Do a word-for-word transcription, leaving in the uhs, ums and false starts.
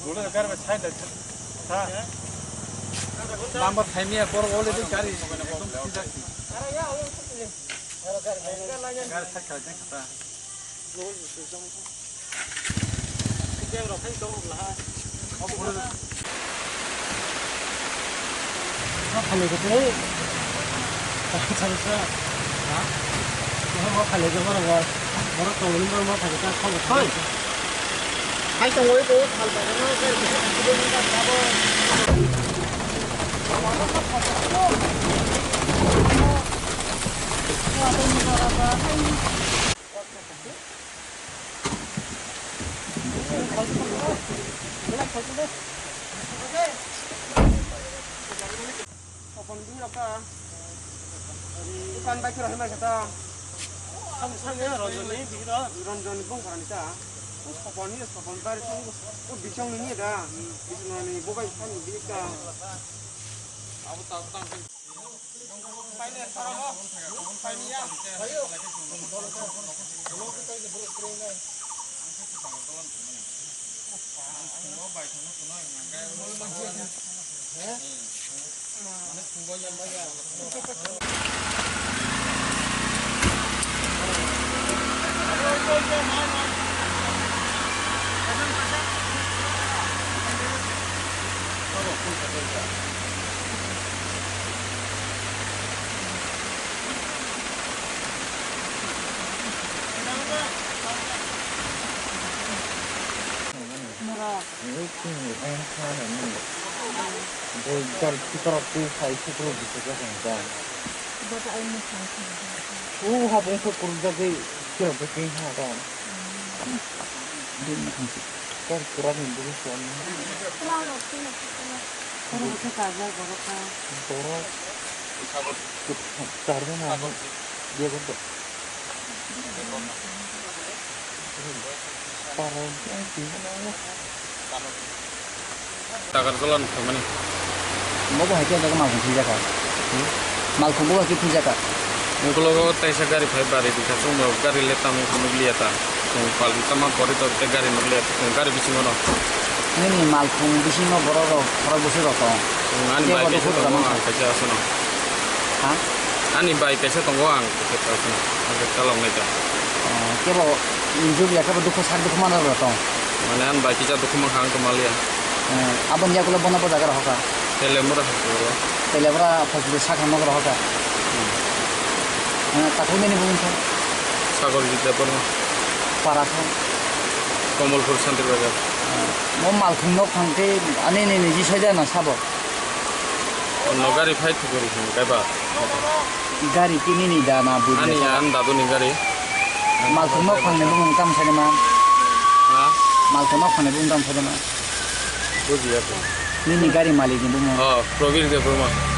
Number thaimya borok already gari ekdom thwijak. Gari thak kha jang kha ta. Sopon bini rok ta. Bukan bai kira himai kata. Kamu sana Ranjani bini rok. Ranjani bung karani ta. Sopon ni sopon bai song. Bisong ni da. Bisong ni bukai song bini ta. Abu tak tak. Boi jal sukra twi sai sukra bisa ka kang ka. Su habung su kurjagwi sirok bai twi ha ka. Kar kura ni bwrwi suan. Borok. Borok. Charwng ang. Dia borok. Tagarjala ni phaimani. Bo bo hai khe jaga malkhung thwijak kha. Malkhung bo hai khe thwijak kha. Ukologo teisa gari phai bari di kha, chwng bo gari le tamo nukliya ta. Chwng pal tama pori to tei gari nukliya ta. Chwng gari bisingo no. Nini malkhung bisingo borok rok khorok bwswk rok tong. Chwng ani bai kaisa tongo, ang kaisa aswk no. Ha? Ani bai kaisa tongo, ang kaisa aswk no. Ang kaisa chalok nai ta. Oh, kebo injuk ya kebo dukhu sak dukhu manrok rok tong. Mane ani bai kisa dukhu mankha ang to maliya. Eh, aboni yakulo bono bo jaga rok hoka. Telemura hospital. Telemura hospital sakha nok rok hoka. Hmm. Eh, takhuk nini bumung kha? Sagor Jit Debbarma. Para kha? Kamalpur Santir Bazar. Eh, mo malkhung nok phang khe ani nini jisai da na sabo? Ono gari phai thukuri hwn kaiba. Gari kini ni da na bui ani da? An dadu ni gari. Malkhung nok phang ni bumung tam sai ma? Ha? Malkhung nok phang ni bumung tam sai ma? Bujiya ko. Nini gari malik ni bumung? Oh, Probir Debbarma.